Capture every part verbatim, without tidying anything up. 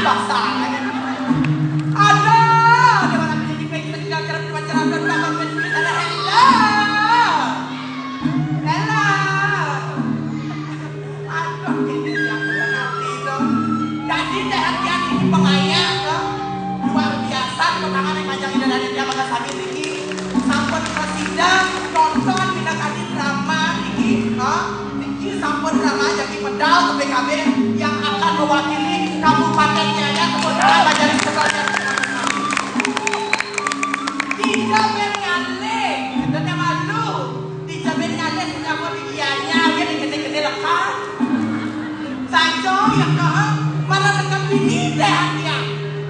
Pasangan. Ada, ada orang ini kita kita kita kita kita kita kita kita kita kita. Hello. Hello. Aduh, ini yang bukan hati itu. Jadi, teh, hati-hati, ini pengaya, tuh. Luar biasa, pemandangan yang panjang indah dari dia, maka sambil tinggi. Sampun presiden nonton, pindah tadi drama, tinggi, ha? Tinggi, sampun drama, jadi medal ke P K B yang akan mewakili Kabupaten Jaya, tepuk tangan, Majelis Ketua. Tidak bernyale, itu teh malu. Dijamin ngalih sing nyampun digianya, ya digede-gede lekat. Sanco, ya, kok. Malah dekat bini deh, ya.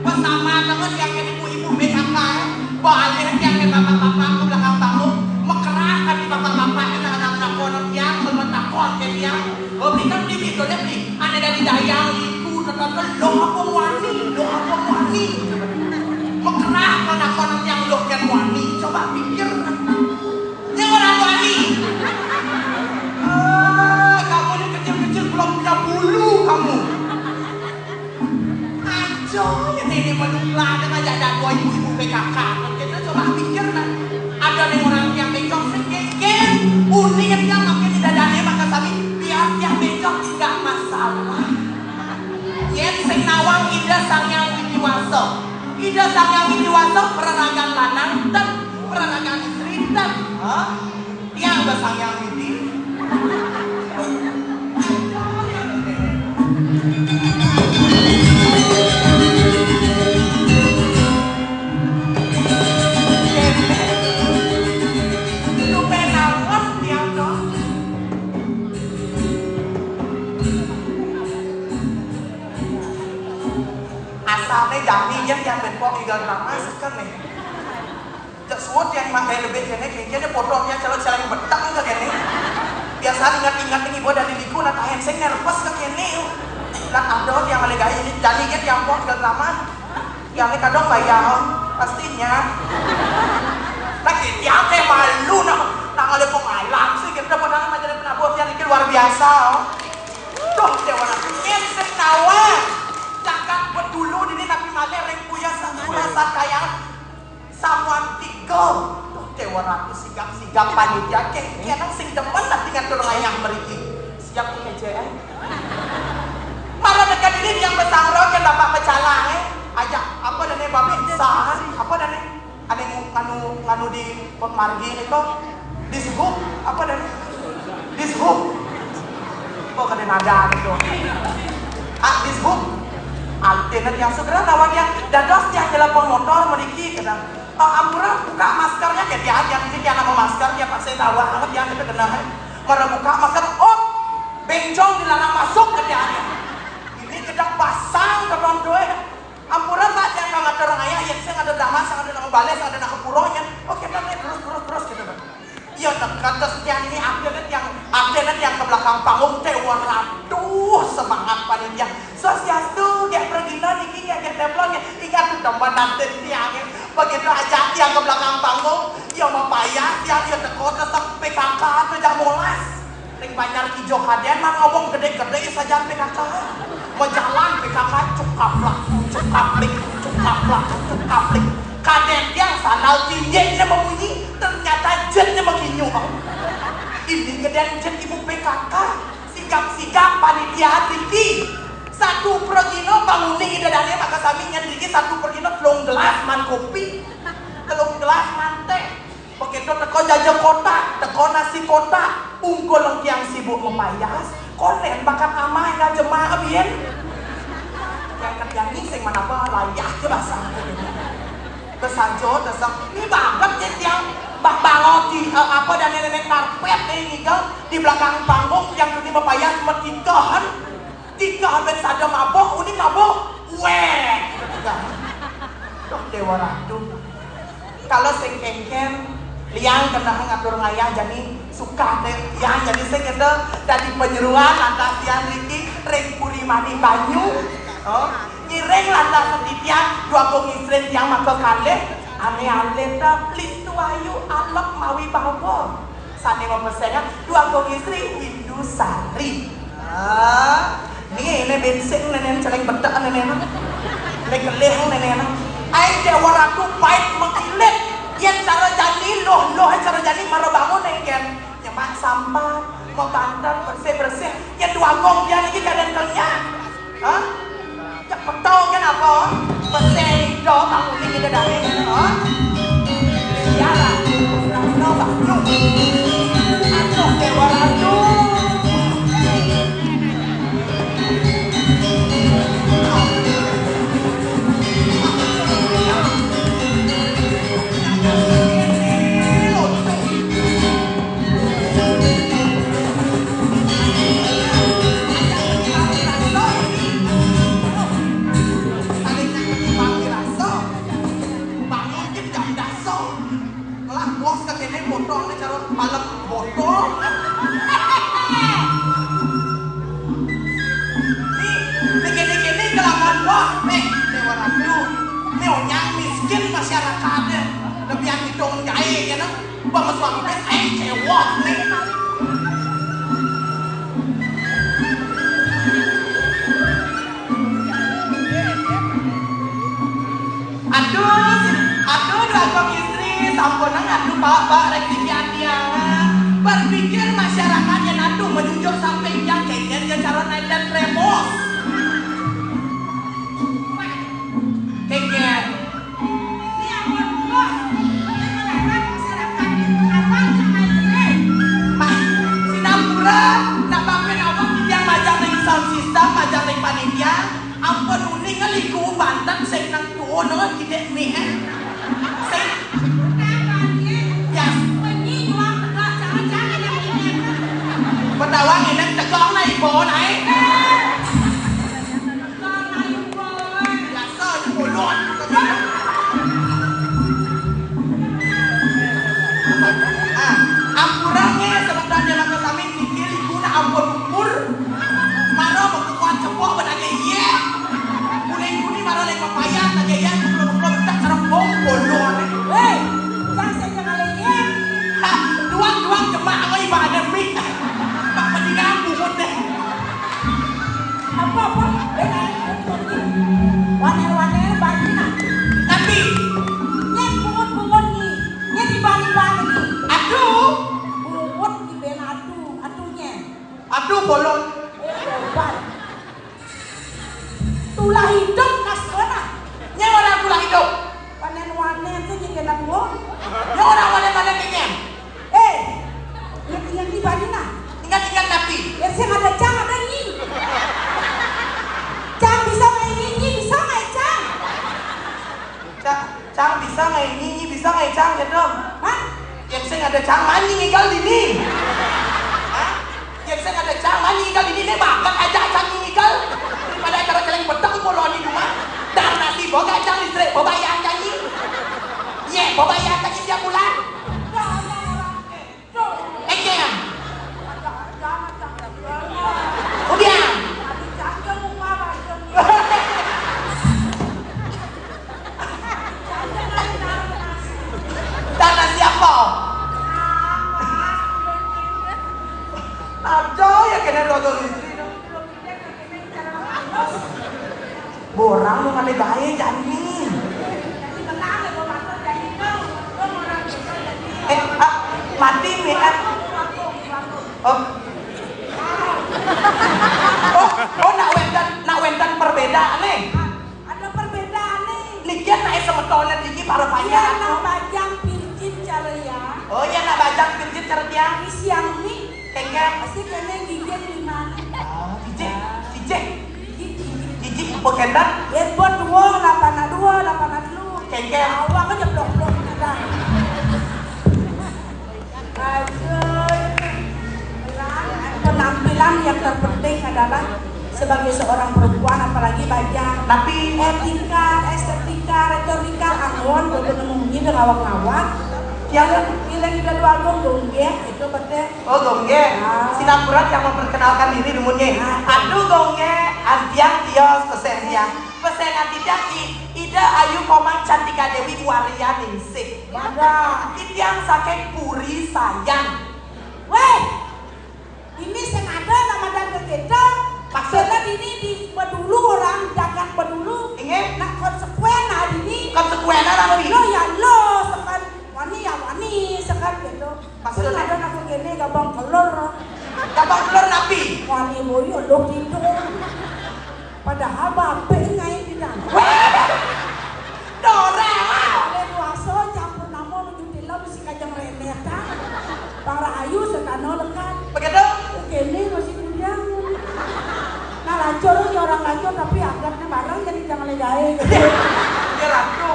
Bersama teman yang ibu-ibu B K K, ya. Balik yang bapak-bapak ke belakang panggung, mekerah kan di bapak-bapak, ya, anak-anak kono, ya, teman takut, ya, ya. Oh, beli kan beli, beli, beli. Ada dari dayang, iku, tekan, lo apa wani, lo apa wani. Mekerah kan aku anak yang lo kan wani, coba pikir. Ini orang wani. Ah, kamu ini kecil-kecil belum punya bulu kamu. Aja ya nenek menunggu ada ngajak dakwah ibu-ibu P K K. Kita coba pikir nah. Ada nih orang yang becok sing genggen. Unik yang makin tidak ada maka tapi biar yang becok nggak masalah. Yen sing nawang Ida Sang Hyang Widi Wasa. Ida Sang Hyang Widi Wasa pereragan lanang ten, pereragan istri ten. Hah? Tiang Sang Hyang Widi. Lu pengen nawang tiang dong. Asale jani yen tiang ben pok tinggal drama seken nih. Cek suwut yang makai lebih kene, kene foto yang celok-celok beteng ke kene. Biasa ingat-ingat ini buat dari liku, nah tahen sing nervous ke kene. Lah ada yang oleh gaya ini, jani yen tiang pok tinggal drama. Yang ini kadang bayar, pastinya. Lagi tiang teh malu, nah, nah oleh pengalam sih, kita pernah menjadi penabuh yang ini luar biasa, oh. Duh, Dewa Ratu, yen sing nawang jagat Bedulu dini napi malih ring Puya Sangkura Sakayan samuan tiga. Duh, Dewa Ratu, sigap-sigap panitia, kengken sing demen nanti ngatur ngayah mriki. Siap nih, K J N. Malah dekat dini yang besangra ke Bapak Pecalang, eh. Ajak, apa dane, Bapak? Sah, apa dane? Ane ngu-, nganu, nganu di Pok Margi nika. Dishub, apa dah? Dishub. Kok kada nada nika? Ah, dishub. Artinya tiang segera nawang yang dados tiang nyelap motor mriki, kena. Ah, ampura buka maskernya, ya, tiang, tiang ini tiang nama masker, tiang pasti tahu banget tiang itu kena, eh. Mara buka masker, oh, bencong dilarang masuk ke tiang. Ini kita pasang ke rondoe. Ampura, Pak, yang ngatur ngayah, yang saya ada drama, saya ada nama balai, saya ada nama pura, ya. Oh, kita nih terus, terus, terus, gitu, Pak. Ya, nah, kata setiap ini ada kan yang, ada kan yang ke belakang panggung, teh, waduh, semangat panitia. Swastiastu, Dek Pregina, niki, Dek, Dek Teflon, ya. Ingat tuh, teman nanti tiang, ya. Begitu aja tiang ke belakang panggung, ya, mau payah, tiang, ya, teko, tetap P K K, tuh, jangan molas. Ring Banjar Ijo kadén mah ngomong gedé-gedé sajan P K K. Majalan P K K cukaplak, cukaplik, cukaplak, cukaplik. Kadén tiang sandal tinjeknya memunyi, ternyata jetnya meginyu. Ini gedén jet ibu P K K. Sigap-sigap panitia Riki. Satu pragina panguni ida dané maka sami nyén Riki satu pragina telung gelas man kopi. Telung gelas man téh. Begitu teko jaja kotak, teko nasi kotak, ungkul lengkiang sibuk mepayas, konen bakat amah enggak jemaah bien. Yang kerja sing menapa layah ke basah. Besajo desek, ini banget ya tiang bak bangot di, eh, apa dan nenek karpet nih ngigal di belakang panggung yang ini mepayas metikahan. Tiga hampir sada mabuk, uni mabuk. Weh. Duh, Dewa Ratu. Kalau sing kengken, liang kena ngatur ngayah jani suka deh. Liang jani sing itu dari penyeruan lantas tiang Riki ring puri mani banyu. Oh, ngiring lantas titiang dua kong istri tiang maka kalih. Ane alit listu ayu alep mawi bawa. Sane mapesengan dua kong istri Windu Sari. Ah, ini ini bensin nenen celeng bedak nenen. Lek kelih nene nang. Ai Dewa Ratu pait makilit. Yén cara jani luh, luh cara jani mara bangun engken. Nyemak sampat, mabanter bersih-bersih. Yén duagong pian iki kadén kenyang. Hah? Cek petau kan apa? Bersih do bangun iki dadane, hah? Iyalah. Ratu, Ratu. Aduh, Dewa Ratu. Lah, bos kekene botol ne cara palem botol. Nih, dikit-dikit nih kelakuan bos. Nih, Dewa Ratu. Nih, onyang miskin masyarakatnya. Lebih hitung gawe ya, nah. Bang suami bes, eh, cewek nih. Aduh, aduh, Dwagung Istri, sampunang aduh, Pak, Pak, rek siki atiangan. Berpikir masyarakat yén aduh, menjunjung samping yang kengken ya cara naik dan remos. Kengken. Ini apa, Bos? Ini masyarakat itu apa, Pak Istri? Pak, sinampura, nak pampir awak yang majang ring sound system, majang ring panitia. Ampun uning liku banten sing nang tuun nang kidek mih, eh. Sing ya. Betawa nginep tegong na ibu na, eh. Biasa aja mulut. Ah, ampura nge sebentar dia mangga sami mikir ibu na ampun umur. Mara bekukuhan cepok ben age iye. Kuning-kuning mara lek pepaya age iye, kuplok-kuplok tak serempong bodoh ane. Hei, jangan saya jangan lek iye. Nah, duang-duang jemak aku ibadah mik. Pak mendingan bungut deh. Apa-apa? Benar. Wanel-wanel balik nah. Tapi nyet bungut-bungut nih. Nyet dibalik-balik nih. Aduh. Bungut di ben aduh, aduhnya. Aduh, bolong. Tulah hidup kas mana? Nya orang tulah hidup. Panen wanen tuh jadi anak gua. Nya orang wanen-wanen kayaknya. Eh, yang, yang di Bali nah. Ingat-ingat tapi. Ya sih ada cang ada nyi. Cang bisa main nyi, nyi bisa main cang. Cang, cang bisa ngai nyi, nyi bisa ngai cang, ya dong. Hah? Yang sing ada cang mani ngigal dini. Hah? Yang sing ada cang mani ngigal dini, ne bakat aja cang ngigal. Daripada acara celeng peteng boloni rumah. Dar nasi boga cang listrik, boga yang cang nyi. Ye, boga yang cang nyi tiap bulan. Encen. Udian. Tanah siapa? Aja ya kena dua kali istri. Borang mau mana gaya jani. Eh, ah, mati nih, ah. Oh. Oh, oh, nak wénten, nak wénten perbedaan nih. Ada perbedaan nih. Niki nak semetone niki para panjang. Iya, nak bajang pirjin cara ya. Oh iya, nak bajang pirjin cara tiang. Ini siang nih. Kengkeng. Pasti kena gigi lima nih. Oh, jijik, jijik. Jijik, apa kenten? Ya, buat dua, lapan dua, lapan telu. Kengkeng. Awak aja blok-blok kita. Penampilan yang terpenting adalah sebagai seorang perempuan, apalagi bajang. Tapi etika, estetika, retorika, anggon, kudu nemu munyi dan ngawak-ngawak. Yang bilang juga dua anggon, gonggeng, itu betul. Oh, gonggeng. Ah. Sinampura yang memperkenalkan diri dumunnya. Ah. Aduh, gonggeng, antiang tios, pesennya. Pesenan tidak, I-, Ida Ayu Komang Cantika Dewi Waria Ningsih. Ada. Titiang saking Puri Sayan. Weh, ini sing ada nama dan kita. Maksud? Karena ini di Bedulu orang, jangan Bedulu. Ini? Yo lo gitu. Padahal bape ngai di dalam. Weh, Dora. Oleh luasa campur nama menuju tilam mesti kacang remet, ah. Bang Rahayu setano lekat. Begitu? Kene masih kujang. Nah, lancur ya orang lancur, tapi agatnya bareng jadi jangan legai. Ya, ratu.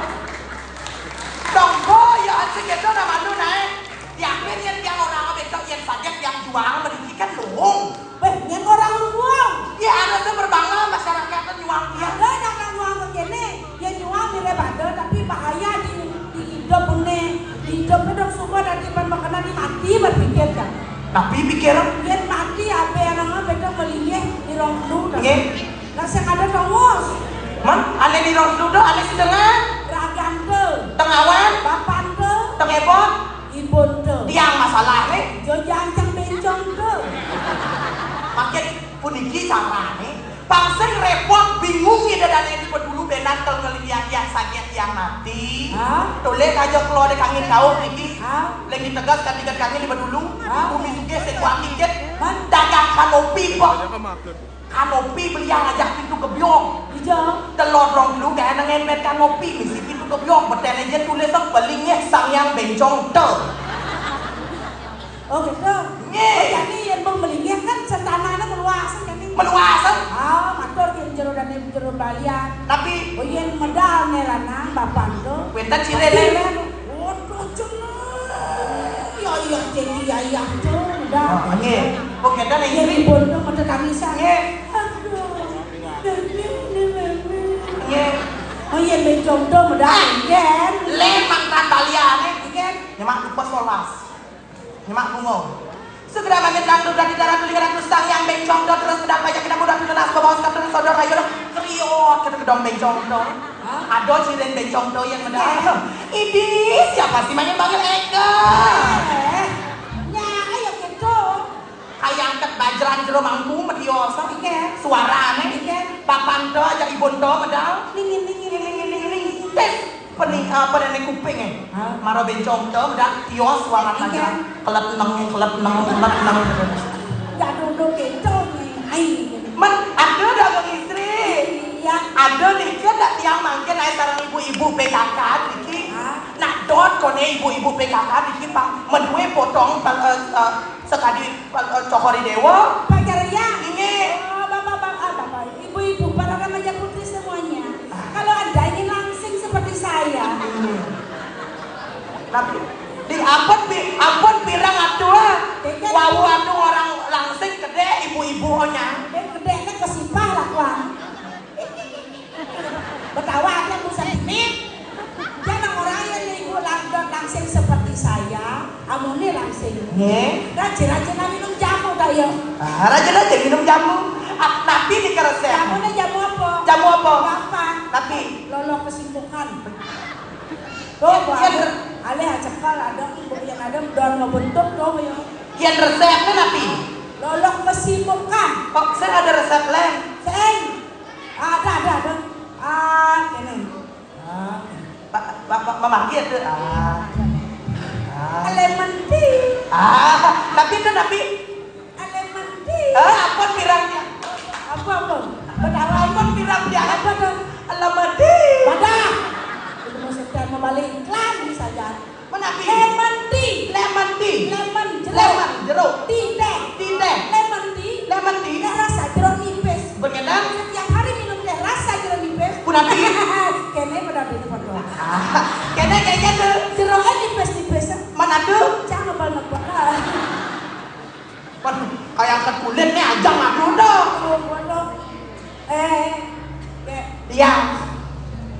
Tonggo, ya, aja gitu nama lu naik. Diambil yang tiang orang besok yang saja tiang jual, mending kan luung. Beh, nyén orang luung. Ya, ada tuh berbangga masyarakat tuh nyuang dia. Ada yang orang luung ke kene, ya nyuang mirip ada, tapi bahaya di, di hidup ne. Di hidup ne dong semua nanti pan makana di mati berpikir kan. Tapi pikir. Yén mati apa yang nama beda melingih di rong lu dah. Nggih. Lah sing ada tongos. Man, ane di rong lu dah, ane sedengan. Ragante. Tengawan. Bapante. Tengebon. Ibunte. Tiang masalah ne. Jo jancang bencongte. Makin puniki carane. Pang sing repot bingung ida dane di pedulu benan tel ngeliat tiang saget tiang mati. Hah? Tole kaja keluar di kangin kau niki. Hah? Lagi tegas kan tiga kangin di pedulu. Hah? Bumi sugih sing kuat dikit. Man. Dagang kanopi kok. Kanopi belian ajak pintu gebyong. Ija. Telor rong lu kayak nang empet kanopi misi pintu gebyong. Betene je tulis sang pelingih sang yang bencong te. Oh gitu. Nggih. Oh, jadi yang mau melingih kan sentanane meluasan kan ini. Meluasan. Ah, matur ki jero dane jero balian. Tapi oh, yen medal ne lanang bapak tu. Wenten cire ne. Waduh, jeneng. Ya, ya, jadi ya, ya, tu, udah. Oh, nggih. Oh, kita nih. Jadi bondo mata tangisan. Nggih. Aduh, baby, ini baby. Nggih. Oh, yen bencong tu, udah. Ah. Nggih. Le mantan baliane. Nggih. Nyemak lupa solas. Nyemak bungo. Segera mangit ratu dadi darah tuli ratu sang yang bencong tu terus mendapat pajak kita mudah tunas bawa sekatun sodor ayo dong. Kriot kita gedong bencong tu. Hah? Ada ciren bencong tu yang mendapat. Iya. Idi, siapa sih main panggil Eka? Eh, nya, ayo gitu. Kayak angkat bajran jero mangku mediosa. Iya. Suarane. Iya. Papan tu aja ibun tu medal. Ningin, ningin, ningin, ningin, ningin. Tes. Peni, apa nenek kuping eh? Hah? Mara bencong tu, udah tios suara tajam. Iya. Kelep neng, kelep neng, kelep neng. Enggak duduk gitu nih. Ai. Men, ada dah Bang Istri. Iya. Ada nih, kan dak tiang mangkin ai sareng ibu-ibu P K K niki. Hah? Nak dot kone ibu-ibu P K K niki pang medue potong pal, eh, eh, sekadi pal, eh, cokori dewa. Pak Jariah. Ini. Oh, bapak, bapak, ah, bapak, ibu-ibu, para remaja putri semuanya. Kalau Anda ingin langsing seperti saya. Tapi di ampun pi-, ampun pirang atuh ah. Wau atuh orang langsing gede ibu-ibu onya. Gede ke sipah lah kuang. Betawa aja busan ini. Jangan orang yang ibu langdon langsing seperti saya. Amune langsing. Nggih. Rajin-rajin minum jamu dah ya. Ah, rajin-rajin minum jamu. Ah, tapi di keresek. Jamune jamu apa? Jamu apa? Apa? Tapi lolok kesimpukan. Tuh, Bu, iya, ada, alih aja kal ada, Bu, yang ada don ngebentuk tuh ya. Yang resepnya tapi lolok kesimpukan. Kok saya ada resep lain? Sing. Ada, ada, ada. Ah, ini. Ah, Pak, Pak, Pak, Mama Gia tuh. Ah. Ah. Lemon tea. Ah, tapi itu tapi lemon tea. Ah, apa pirang dia? Apa, apa? Apa pirang dia? Apa tuh? Lemon tea. Pada. Itu mau setel mau balik iklan saja. Menapi? Lemon tea. Lemon tea. Lemon jeruk. Lemon jeruk. Tea teh. Tea teh. Lemon tea. Lemon tea. Teh rasa jeruk nipis. Benar. Setiap hari minum teh rasa jeruk nipis. Punapi? Kene pada itu foto. Ah, kene kayaknya tuh. Jeruknya nipis-nipis. Mana tuh? Jangan bal nebak. Pan kayak angkat kulit nih aja ngaku dong. Oh, foto. Eh, Dek. Iya.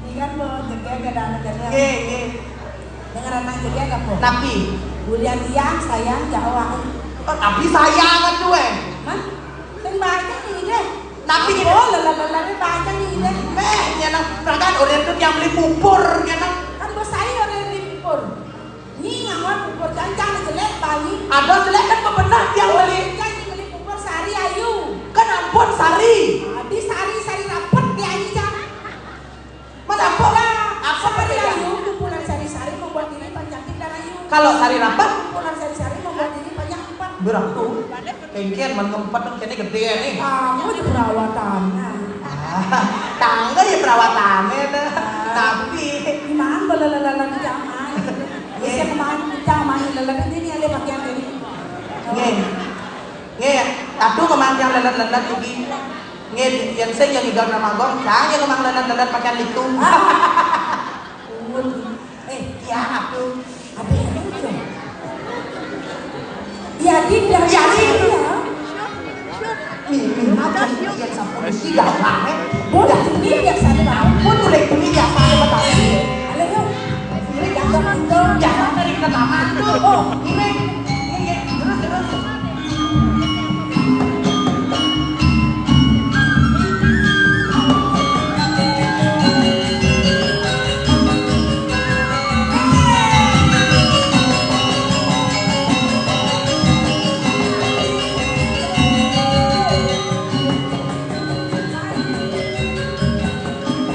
Ini kan mau jaga gak ada anak jaga. Nggih, nggih. Dengar anak jaga gak po? Napi? Bulian tiang sayang jauh aku. Oh, tapi sayang kan tuh eh. Mah? Sing banyak ini deh. Napi gitu? Oh, lelah-lelah ini banyak ini deh. Eh, ya nang berangkat orang tuh yang beli pupur ya nang. Kan bos saya orang beli pupur. Nyi ngawat bubur jancang jelek bali. Ada jelek kan bebenah tiang beli. Kan dibeli bubur sari ayu. Kan ampun sari. Adi sari, sari rapet di ayu jang. Mana apa? Lah, apa sari beda? Ayu, kumpulan sari-sari membuat diri panjang dan ayu. Kalau sari rapet? Kumpulan sari-sari membuat diri panjang empat. Berapa tuh? Engken men ngumpet kéné gedé nih. Kamu di perawatan. Ah, tangga ya perawatan dah. Tapi gimana kalau lalalan zaman? Bisa kemarin kita main lalalan ini ada pakaian ini. Nggih. Nggih, aduh kemarin yang lelet-lelet iki. Nggih, yang saya yang hidup nama gong, saya yang kemang lelet-lelet pakaian itu. Eh, ya aduh. Ada yang lucu. Ya, tidak. Ya, ini. Ini apa sih yang sampai tidak rame? Boleh ini biasa tahu. Pun boleh ini biasa tahu. Halo, yuk. Ini jangan itu. Jangan dari kita taman tuh. Oh, ini. Ini, ini. Terus, terus.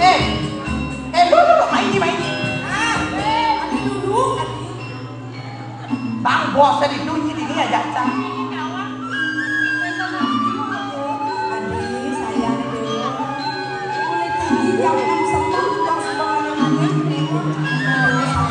Eh, eh, lu, lu, lu, main nih, main nih. Ah, eh, aduh, aduh. Bang, bosen itu, ini aja, Cang. Aduh, sayang, aduh. Kulit ini jangan sentuh, Bang, sembarangan, ya. Aduh, sayang.